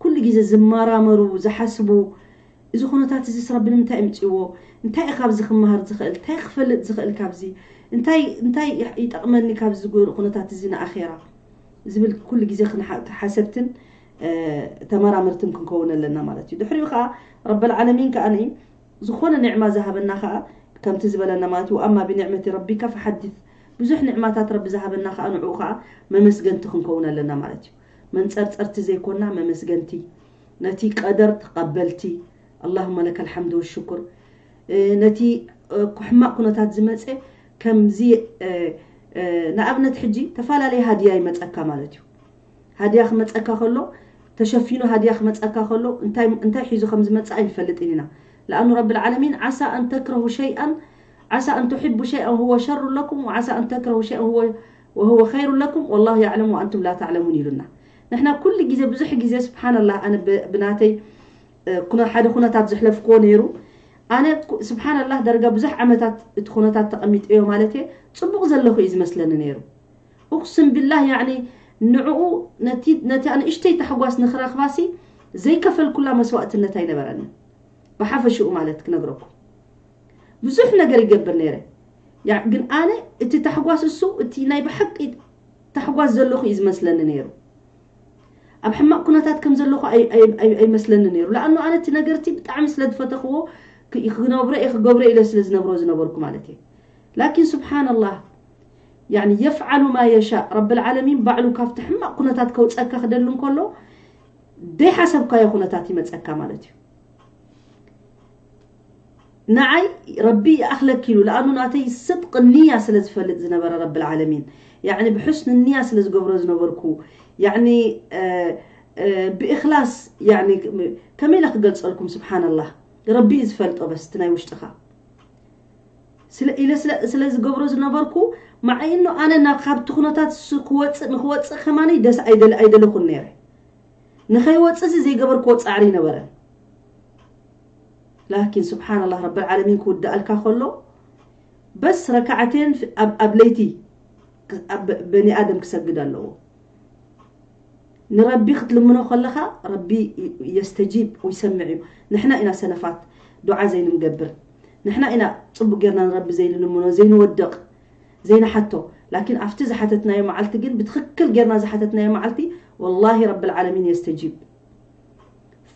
ኩሉ ግዜ ዝመራመሩ ዝሓስቡ እዚ ኩነታት እዚ ረቢ ንምንታይ እምፅዎ እንታይ እዩ ካብዚ ክመሃር ዝኽእል እንታይ ክፈልጥ ዝኽእል ካብዚ እንታይ እንታይ ይጠቕመኒ ካብዚ ዝጎሩ ኩነታት እዚ ንኣኼራ ዝብል ኩሉ ግዜ ሓሰብትን ተመራመርትን ክንከውን ኣለና ማለት እዩ። ድሕሪኡ ከዓ ረበል ዓለሚን ከዓ ዝኾነ ኒዕማ ዝሃበና ከዓ ከምቲ ዝበለና ማለት እዩ። ኣማ ብኒዕመቲ ረቢካ ፈሓዲት ብዙሕ ኒዕማታት ረቢ ዝሃበና ከዓ ንዕኡ ከዓ መመስገንቲ ክንከውን ኣለና ማለት እዩ። መንፀርፀርቲ ዘይኮና መመስገንቲ ነቲ ቀደር ተቐበልቲ ኣላሁመ ለከ ልሓምድ ወሽኩር ነቲ ሕማቕ ኩነታት ዝመፀ ከምዚ ንኣብነት ሕጂ ተፈላለየ ሃድያ ይመፀካ ማለት እዩ። ሃድያ ክመፀካ ከሎ ተሸፊኑ ሃድያ ክመፀካ ከሎ እንታይ እንታይ ሒዙ ከም ዝመፅእ ኣይንፈልጥን ኢና። ለኣኑ ረብል ዓለሚን ዓሳ ኣን ተክረሁ ሸይኣን ዓሳ ኣን ትሕቡ ሸይኣን ሁወ ሸሩ ለኩም ወዓሳ ኣን ተክረሁ ሸይኣን ሁወ ወሁወ ኸይሩ ለኩም ወላሁ ያዕለም ወኣንቱም ላ ተዕለሙን ኢሉና። ንሕና ኩሉ ግዜ ብዙሕ ግዜ ስብሓንላህ ኣነ ብናተይ ሓደ ኩነታት ዘሕለፍክዎ ነይሩ። ኣነ ስብሓንላህ ዳርጋ ብዙሕ ዓመታት እቲ ኩነታት ተቐሚጠዮ ማለት እየ። ፅቡቕ ዘለኹ እዩ ዝመስለኒ ነይሩ። እቅስም ቢላህ ያኒ ንዕኡ ነቲ ነቲ ንእሽተይ ታሕጓስ ንኽረኽባሲ ዘይከፈልኩላ መስዋእትነት ኣይነበረንን። ብሓፈሽኡ ማለት ክነግረኩም ብዙሕ ነገር ይገብር ነይረ። ያ ግን ኣነ እቲ ታሕጓስ እሱ እቲ ናይ ብሓቂ ታሕጓስ ዘለኹ እዩ ዝመስለኒ ነይሩ። ኣብ ሕማቕ ኩነታት ከም ዘለኹ ኣይመስለኒ ነይሩ። ለኣኑ ኣነ እቲ ነገርቲ ብጣዕሚ ስለ ዝፈተኽዎ ክነብሮ እየ ክገብሮ ኢለ ስለ ዝነብሮ ዝነበርኩ ማለት እየ። ላኪን ስብሓንላህ ያኒ የፍዓሉ ማ የሻእ ረብል ዓለሚን ባዕሉ ካብቲ ሕማቕ ኩነታት ከውፀካ ክደሊ እንከሎ ደይሓሰብካዮ ኩነታት ይመፀካ ማለት እዩ። ንዓይ ረቢ ይኣኽለኪ ኢሉ ለኣኑ ናተይ ስድቅ ንያ ስለ ዝፈልጥ ዝነበረ ረብል ዓለሚን ያኒ ብሕስን ንያ ስለ ዝገብሮ ዝነበርኩ ያኒ ብእክላስ ያኒ ከመይ ኢለ ክገልፀልኩም ስብሓንላህ ረቢ እዩ ዝፈልጦ በስ እቲ ናይ ውሽጥኻ ስለ ኢለ ስለ ስለ ዝገብሮ ዝነበርኩ ማዓይኖ ኣነ ናብ ካብቲ ኩነታት እሱ ክወፅእ ንክወፅእ ከማነይ ደስ ኣይደለ ኣይደለኹን ነይረ ንኸይወፅእ እዚ ዘይገበርክዎ ፃዕሪ ይነበረ ላኪን ስብሓንላህ ረብል ዓለሚን ክውድኣልካ ከሎ በስ ረካዓቴን ኣብ ለይቲ በኒ ኣደም ክሰግድ ኣለዎ ንረቢ ክትልምኖ ከለኻ ረቢ የስተጂብ ይሰምዕ እዩ ንሕና ኢና ሰነፋት ዱዓ ዘይንገብር ንሕና ኢና ፅቡቅ ጌርና ንረቢ ዘይንልምኖ ዘይንወድቕ ዘይንሓቶ ላኪን ኣብቲ ዝሓተትናዮ መዓልቲ ግን ብትኽክል ጌርና ዝሓተትናዮ መዓልቲ ወላሂ ረብል ዓለሚን የስተጂብ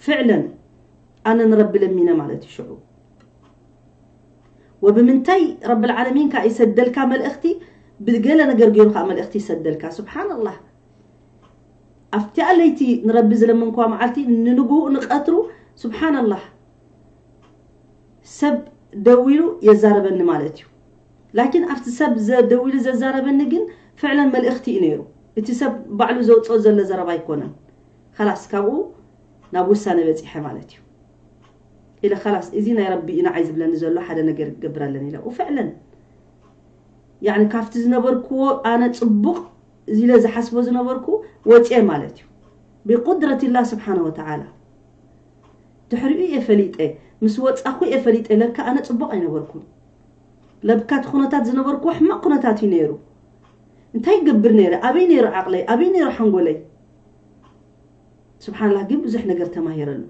ፍዕለን ኣነ ንረቢ ለሚነ ማለት እዩ ሽዑ ወብምንታይ ረብል ዓለሚን ከኣ ይሰደልካ መልእኽቲ? ብገለ ነገር ገይሩ ከኣ መልእኽቲ ይሰደልካ። ስብሓንላህ። ኣብቲኣ ለይቲ ንረቢ ዝለመንክዋ መዓልቲ፣ ንንግኡ ንቐትሩ፣ ስብሓንላህ፣ ሰብ ደዊሉ የዛረበኒ ማለት እዩ። ላኪን ኣብቲ ሰብ ዘ- ደዊሉ ዘዛረበኒ ግን ፍዕለን መልእኽቲ እዩ ነይሩ። እቲ ሰብ ባዕሉ ዘውፅኦ ዘሎ ዘረባ ኣይኮነን። ኸላስ ካብኡ ናብ ውሳነ በፂሐ ማለት እዩ። ኢለ ኸላስ እዚ ናይ ረቢ እዩ ንዓይ ዝብለኒ ዘሎ፣ ሓደ ነገር ክገብር ኣለኒ ኢለ። ፍዕለን ያኒ ካብቲ ዝነበርክዎ ኣነ ፅቡቕ እዚ ኢለ ዝሓስቦ ዝነበርኩ ወፅኤ ማለት እዩ። ብቁድረትላ ስብሓነ ወተዓላ ድሕሪኡ እየ ፈሊጠ፣ ምስ ወፃኹ እየ ፈሊጠ። ለካ ኣነ ፅቡቕ ኣይነበርኩን። ለካ እቲ ኩነታት ዝነበርኩዎ ሕማቕ ኩነታት እዩ ነይሩ። እንታይ ይገብር ነይረ? ኣበይ ነይሩ ዓቕለይ? ኣበይ ነይሩ ሓንጎለይ? ስብሓንላህ፣ ግን ብዙሕ ነገር ተማሂረሉ።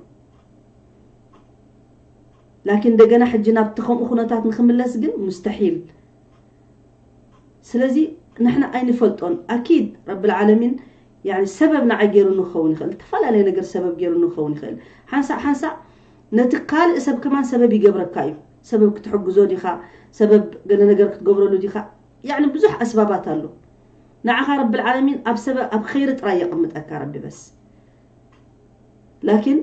ላኪን እንደገና ሕጂ ናብቲ ከምኡ ኩነታት ንክምለስ ግን ሙስተሒል። ስለዚ ንሕና ኣይንፈልጦን። ኣኪድ ረብል ዓለሚን ያኒ ሰበብ ንዓይ ገይሩ ንኸውን ይኽእል፣ ዝተፈላለየ ነገር ሰበብ ገይሩ ንኸውን ይኽእል። ሓንሳእ ሓንሳእ ነቲ ካልእ ሰብ ከማን ሰበብ ይገብረካ እዩ። ሰበብ ክትሕግዞ ዲኻ፣ ሰበብ ገለ ነገር ክትገብረሉ ዲኻ። ያኒ ብዙሕ ኣስባባት ኣሎ። ንዓኻ ረብል ዓለሚን ኣብ ሰበብ ኣብ ኸይሪ ጥራይ የቐምጠካ ረቢ በስ። ላኪን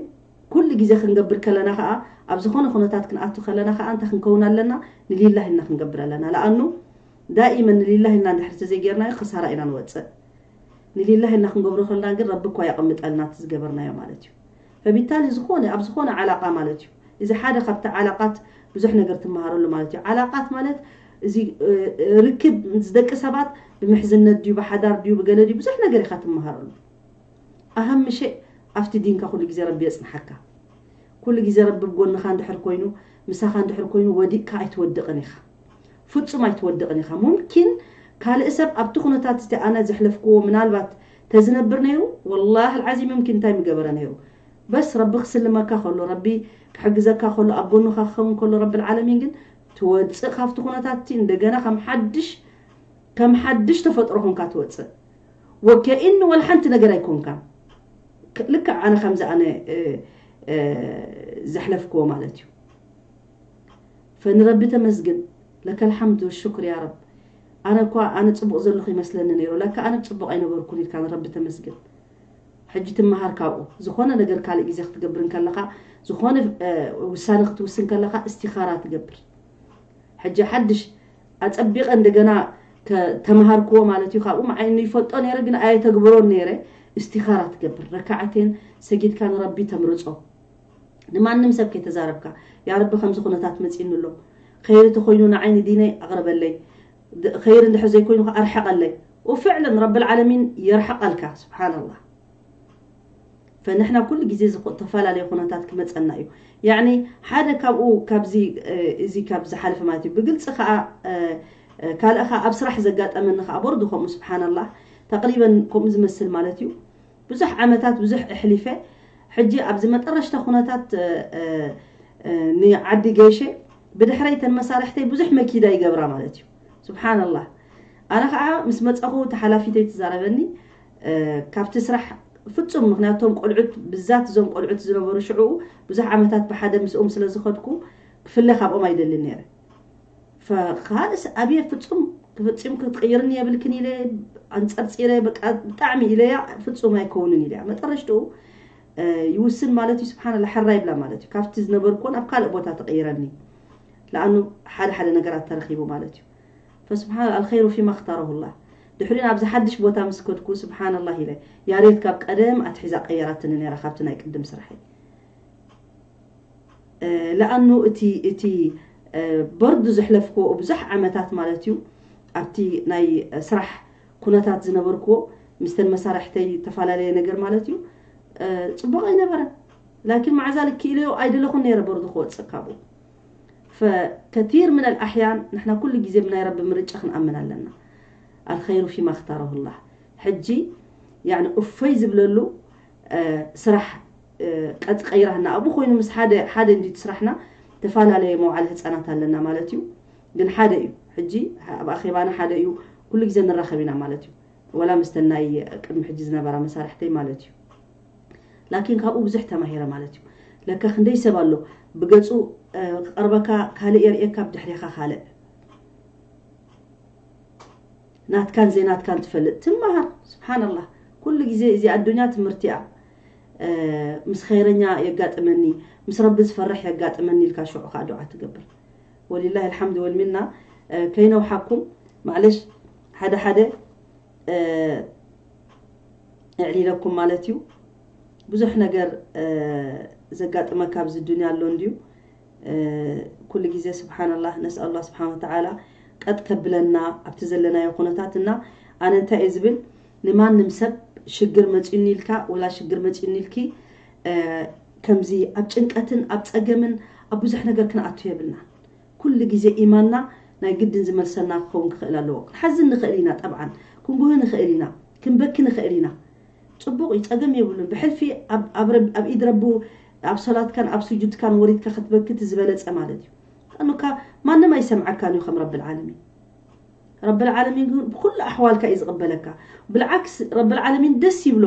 ኩሉ ግዜ ክንገብር ከለና ከዓ፣ ኣብ ዝኾነ ኩነታት ክንኣቱ ከለና ከዓ እንታይ ክንከውን ኣለና? ንሊላህ ኢልና ክንገብር ኣለና። ለኣኑ ዳኢመን ንሊላህ ኢልና እንድሕር ተዘይጌርናዮ ክሳራ ኢና ንወፅእ። ንሊላህ ኢልና ክንገብሮ ከለና ግን ረቢ እኳ የቐምጠልና እቲ ዝገበርናዮ ማለት እዩ። ፈቢታሊ ዝኾነ ኣብ ዝኾነ ዓላቃ ማለት እዩ። እዚ ሓደ ካብቲ ዓላቃት ብዙሕ ነገር ትመሃረሉ ማለት እዩ። ዓላቃት ማለት እዚ እ፣ ርክብ ምስ ደቂ ሰባት ብምሕዝነት ድዩ ብሓዳር ድዩ ብገለ ድዩ ብዙሕ ነገር ኢኻ ትመሃረሉ። ኣሃም ምሸ ኣብቲ ዲንካ ኩሉ ግዜ ረቢ የጽንሓካ። ኩሉ ግዜ ረቢ ብጎንኻ እንድሕር ኮይኑ፣ ምሳኻ እንድሕር ኮይኑ ወዲቅካ ኣይትወድቕን ኢኻ። ፍጹም ኣይትወድቕን ኢኻ። ሙምኪን ካልእ ሰብ ኣብቲ ኩነታት እቲ ኣነ ዘሕለፍክዎ ምናልባት ተዝነብር ነይሩ፣ ወላሂ ኣልዓዚም ሙምኪን እንታይ ምገበረ ነይሩ። በስ ረቢ ክስልመካ ከሎ፣ ረቢ ክሕግዘካ ከሎ፣ ኣብ ጎንኻ ክኸውን ከሎ ረብል ዓለሚን ግን ትወጽእ ካብቲ ኩነታት እቲ እንደገና ከም ሓድሽ ከም ሓድሽ ተፈጥሮ ኮንካ ትወጽእ። ወከኢን ወላ ሓንቲ ነገር ኣይኮንካ። ልክዕ ኣነ ከምዚ ኣነ እ፣ እ፣ ዘሕለፍክዎ ማለት እዩ። ፈንረቢ ተመስግን። ለከ ልሓምድ ወሽኩር ያ ረብ። ኣነ እኳ ኣነ ጽቡቕ ዘለኹ ይመስለኒ ነይሩ፣ ለካ ኣነ ጽቡቕ ኣይነበርኩን ኢልካ ንረቢ ተመስግን። ሕጂ ትመሃር ካብኡ። ዝኾነ ነገር ካልእ ግዜ ክትገብር እንከለኻ፣ ዝኾነ እ፣ ውሳነ ክትውስን ከለኻ እስቲኻራ ትገብር። ሕጂ ሓድሽ ኣጸቢቐ እንደገና ከተምሃርክዎ ማለት እዩ። ካብኡ መዓይ ይፈልጦ ነይረ ግን ኣየተግብሮን ነይረ። እስቲኻራ ትገብር፣ ረካዓቴን ሰጊድካ ንረቢ ተምርጾ። ንማንም ሰብ ከይተዛረብካ፣ ያ ረቢ ከምዚ ኩነታት መጺእኒ ኣሎ፣ ኸይሪ ተኾይኑ ንዓይ ንዲነይ ኣቕርበለይ፣ ድ- ኸይሪ እንድሕር ዘይኮይኑ ከኣ ኣርሕቐለይ። ወፍዕለን ረብል ዓለሚን የርሕቐልካ። ስብሓንላህ። ፈንሕና ኩሉ ግዜ ዝኮ- ተፈላለየ ኩነታት ክመፀና እዩ። ያኒ ሓደ ካብኡ ካብዚ እ፣ እዚ ካብ ዝሓለፈ ማለት እዩ። ብግልፂ ከዓ እ፣ እ፣ ካልእ ከዓ ኣብ ስራሕ ዘጋጠመኒ ከዓ ቦርዱ ከምኡ ስብሓንላህ ተቅሪበን ከምኡ ዝመስል ማለት እዩ። ብዙሕ ዓመታት ብዙሕ ኣሕሊፈ። ሕጂ ኣብዚ መጠረሽታ ኩነታት እ፣ እ፣ እ፣ ንዓዲ ገይሸ ብድሕረይ ተን መሳርሕተይ ብዙሕ መኪዳ ይገብራ ማለት እዩ። ስብሓንላህ። ኣነ ከዓ ምስ መፀኹ ተሓላፊተይ ትዛረበኒ እ፣ ካብቲ ስራሕ ፍጹም ምክንያቱ እቶም ቆልዑት ብዛት እዞም ቆልዑት ዝነበሩ ሽዑ ብዙሕ ዓመታት ብሓደ ምስኦም ስለ ዝኸድኩ ክፍለ ካብኦም ኣይደልን ነይረ። ፈካልእስ ኣብየ ፍጹም ክፍጺም ክትቅይርኒ የብልክን ኢለ ኣንጸርጺረ በቃ ብጣዕሚ ኢለያ ፍጹም ኣይከውንን ኢለያ መጠረሽትኡ እ፣ ይውስን ማለት እዩ። ስብሓንላ ሕራ ይብላ ማለት እዩ። ካብቲ ዝነበርኩን ኣብ ካልእ ቦታ ተቀይረኒ ለኣኑ ሓደ ሓደ ነገራት ተረኺቡ ማለት እዩ። ፈስብሓን ኣልኸይሩ ፊማ እኽታረሁላህ። ድሕሪኡ ኣብዚ ሓድሽ ቦታ ምስ ከድኩ ስብሓንላህ ኢለ ያሬት ካብ ቀደም ኣትሒዛ ቀየራትኒ ነይራ ካብቲ ናይ ቅድም ስራሐይ። እ፣ ለኣኑ እቲ እቲ እ፣ በርዱ ዘሕለፍክዎ ብዙሕ ዓመታት ማለት እዩ ኣብቲ ናይ ስራሕ ኩነታት ዝነበርክዎ ምስተን መሳርሕተይ ተፈላለየ ነገር ማለት እዩ እ፣ ፅቡቅ ኣይነበረን። ላኪን መዓዛ ልክኢለዮ ኣይደለኹን ነይረ በርዱ ክወፅእ ካብኡ። ፈከቲር ምን ኣልኣሕያን ንሕና ኩሉ ግዜ ብናይ ረቢ ምርጫ ክንኣምን ኣለና። ኣልኸይሩ ፊማ እኽታረሁላህ። ሕጂ ያኒ እፎይ ዝብለሉ እ፣ ስራሕ እ፣ ቀጥ ቀይራህና ኣብኡ ኮይኑ ምስ ሓደ ሓደ እንዲ ስራሕና ተፈላለየ መውዓሊ ህፃናት ኣለና ማለት እዩ። ግን ሓደ እዩ ሕጂ ኣብ ኣኼባና ሓደ እዩ። ኩሉ ግዜ ንራኸብ ኢና ማለት እዩ። ወላ ምስተን ናይ ቅድሚ ሕጂ ዝነበራ መሳርሕተይ ማለት እዩ። ላኪን ካብኡ ብዙሕ ተማሂረ ማለት እዩ። ለካ ክንደይ ሰብ ኣሎ ብገፁ ክቐርበካ ካልእ የርእየካ፣ ብድሕሬኻ ካልእ። ናትካን ዘይናትካን ትፈልጥ ትመሃር። ስብሓንላህ፣ ኩሉ ግዜ እዚ ኣዱኛ ትምህርቲ እያ። ምስ ኸይረኛ የጋጥመኒ፣ ምስ ረቢ ዝፈርሕ የጋጥመኒ ኢልካ ሽዑ ከዓ ዱዓ ትገብር። ወሊላሂ ኣልሓምዱ ወልሚና። ከይነውሓኩም፣ ማዕለሽ፣ ሓደ ሓደ እዕሊለኩም ማለት እዩ። ብዙሕ ነገር ዘጋጥመካ ኣብዚ ዱንያ ኣሎ እንድዩ። ኩሉ ግዜ ስብሓንላህ፣ ነስኣሉላህ ስብሓን ወተዓላ ቀጥ ከብለና ኣብቲ ዘለናዮ ኩነታት። እና ኣነ እንታይ እየ ዝብል፣ ንማንም ሰብ ሽግር መፂኡኒ ኢልካ ወላ ሽግር መፂኡኒ ኢልኪ ከምዚ ኣብ ጭንቀትን ኣብ ፀገምን ኣብ ብዙሕ ነገር ክንኣቱ የብልና። ኩሉ ግዜ ኢማንና ናይ ግድን ዝመልሰና ክኸውን ክኽእል ኣለዎ። ክንሓዝን ንኽእል ኢና፣ ጠብዓን ክንጉህ ንኽእል ኢና፣ ክንበኪ ንኽእል ኢና። ፅቡቕ እዩ፣ ፀገም የብሉን። ብሕልፊ ኣብ ኢድ ረቢ ኣብ ሰላትካን ኣብ ስጁድካን ወሪድካ ክትበኪ እቲ ዝበለፀ ማለት እዩ። ኣኑካ ማንም ኣይሰምዓካን እዩ ከም ረብል ዓለሚን። ረብል ዓለሚን ግን ብኩሉ ኣሕዋልካ እዩ ዝቕበለካ። ብልዓክስ ረብል ዓለሚን ደስ ይብሎ።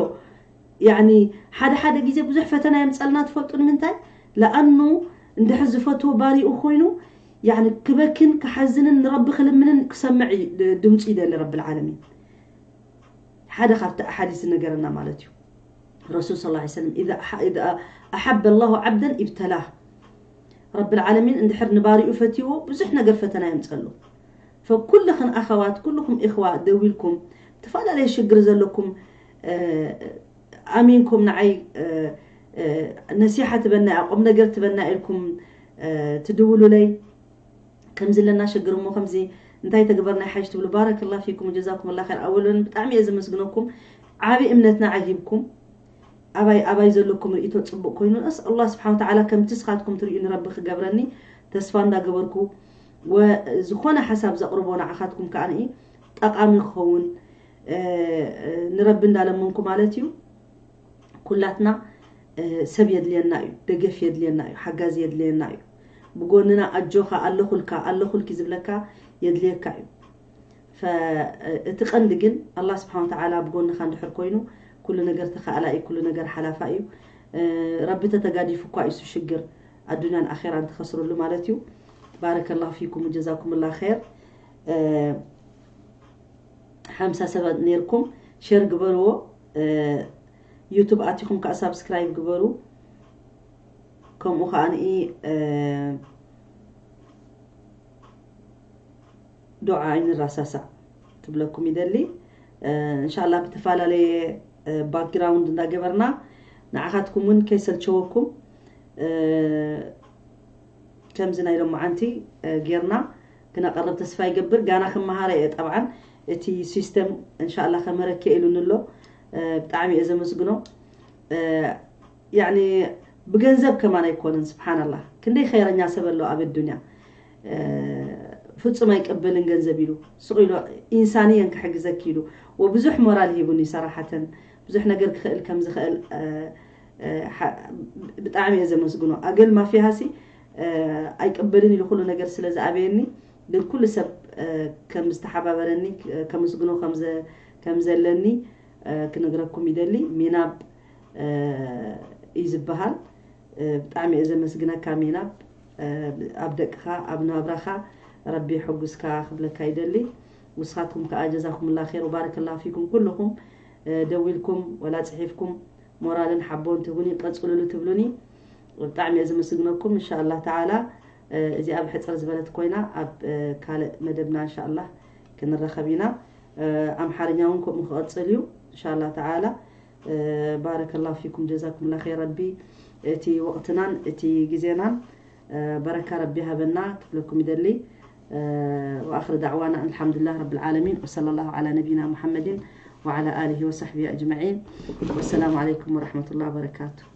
ያኒ ሓደ ሓደ ግዜ ብዙሕ ፈተና የምፀልና ትፈልጡ ንምንታይ? ለኣኑ እንድሕር ዝፈትዎ ባሪኡ ኮይኑ ያኒ ክበክን ክሓዝንን ንረቢ ክልምንን ክሰምዕ እዩ ድ- ድምፁ ይደሊ ረብል ዓለሚን። ሓደ ካብቲ ኣሓዲስ ዝነገረና ማለት እዩ። ረሱል ስ ሰለም ኢዛ ኣሓበ ላሁ ዓብደን ኢብተላህ። ረብል ዓለሚን እንድሕር ንባሪኡ ፈትይዎ ብዙሕ ነገር ፈተና የምፀሉ። ፈኩልኽን ኣኸዋት ኩልኩም ኢኽዋ ደዊልኩም ዝተፈላለየ ሽግር ዘለኩም ኣሚንኩም ንዓይ ነሲሓ ትበና እያ ቁም ነገር ትበና ኢልኩም ትድውሉለይ። ከምዚ ኣለና ሽግር እሞ ከምዚ እንታይ ተግበርና ይሓይሽ ትብሉ። ባረከላ ፊኩም ጀዛኩም ላ ር ኣወለን ብጣዕሚ እየ ዘመስግነኩም። ዓብይ እምነትና ዓሂብኩም ኣባይ ኣባይ ዘለኩም ርእቶ ፅቡቅ ኮይኑ ነስ ኣላ ስብሓን ተዓላ ከምቲ ስኻትኩም ትርእዩ ንረቢ ክገብረኒ ተስፋ እንዳገበርኩ፣ ዝኾነ ሓሳብ ዘቕርቦ ንዓኻትኩም ከዓ ጠቓሚ ክኸውን ንረቢ እንዳለመንኩ ማለት እዩ። ኩላትና ሰብ የድልየና እዩ፣ ደገፍ የድልየና እዩ፣ ሓጋዚ የድልየና እዩ። ብጎንና ኣጆኻ ኣለኹልካ ኣለኹልኪ ዝብለካ የድልየካ እዩ። እቲ ቀንዲ ግን ኣላ ስብሓን ተዓላ ብጎንኻ እንድሕር ኮይኑ ኩሉ ነገር ተኻእላ እዩ፣ ኩሉ ነገር ሓላፋ እዩ። ረቢ ተተጋዲፉ እኳ እዩ ሽግር ኣዱንያን ኣኼራን ትኸስርሉ ማለት እዩ። ባረከላሁ ፊኩም ወጀዛኩም ላ ር። ሓምሳ ሰባት ነርኩም ሸር ግበርዎ። ዩቱብ ኣቲኹም ከዓ ሳብስክራይብ ግበሩ። ከምኡ ከዓ ንኢ ዱዓ ኣይንራሳሳዕ ክብለኩም ይደሊ። እንሻላ ብተፈላለየ ባክግራውንድ እንዳገበርና ንዓኻትኩም እውን ከይሰልቸወኩም ከምዚ ናይ ሎማዓንቲ ጌርና ክነቐርብ ተስፋ ይገብር። ጋና ክመሃረ እየ ጠብዓን እቲ ሲስተም እንሻላ ከምህረኪ ኢሉኒ ኣሎ። ብጣዕሚ እየ ዘመስግኖ። ያኒ ብገንዘብ ከማን ኣይኮነን። ስብሓንላ ክንደይ ኸይረኛ ሰብ ኣሎ ኣብ ኣዱንያ ፍጹም ኣይቀበልን ገንዘብ ኢሉ ስቕ ኢሉ ኢንሳንየን ክሕግዘኪ ኢሉ ወብዙሕ ሞራል ሂቡኒ ሰራሓተን ብዙሕ ነገር ክኽእል ከም ዝኽእል ብጣዕሚ እየ ዘመስግኖ። ኣገል ማፊያሲ ኣይቅበልን ኢሉ ኩሉ ነገር ስለ ዝኣበየኒ ግን ኩሉ ሰብ ከም ዝተሓባበረኒ ከመስግኖ ከም ዘለኒ ክነግረኩም ይደሊ። ሜናብ እዩ ዝበሃል። ብጣዕሚ እየ ዘመስግነካ ሜናብ። ኣብ ደቅኻ ኣብ ናብራኻ ረቢ የሐጉስካ ክብለካ ይደሊ። ውስኻትኩም ከዓ ጀዛኩም ላ ር ወባረከላ ፊኩም ኩልኹም ደዊልኩም ወላ ፅሒፍኩም ሞራልን ሓቦን ትህቡኒ ቀፅሉሉ ትብሉኒ ብጣዕሚ እየ ዘመስግነኩም። እንሻላ ተዓላ እዚኣ ብሕፅር ዝበለት ኮይና ኣብ ካልእ መደብና እንሻላ ክንረኸብ ኢና። ኣምሓርኛ እውን ከምኡ ክቐፅል እዩ እንሻላ ተዓላ። ባረከላሁ ፊኩም ጀዛኩም ላ ር። ረቢ እቲ ወቕትናን እቲ ግዜናን በረካ ረቢ ሃበና ክብለኩም ይደሊ። وآخر دعوانا أن الحمد لله رب العالمين وصلى الله على نبينا محمد وعلى آله وصحبه أجمعين. والسلام عليكم ورحمة الله وبركاته.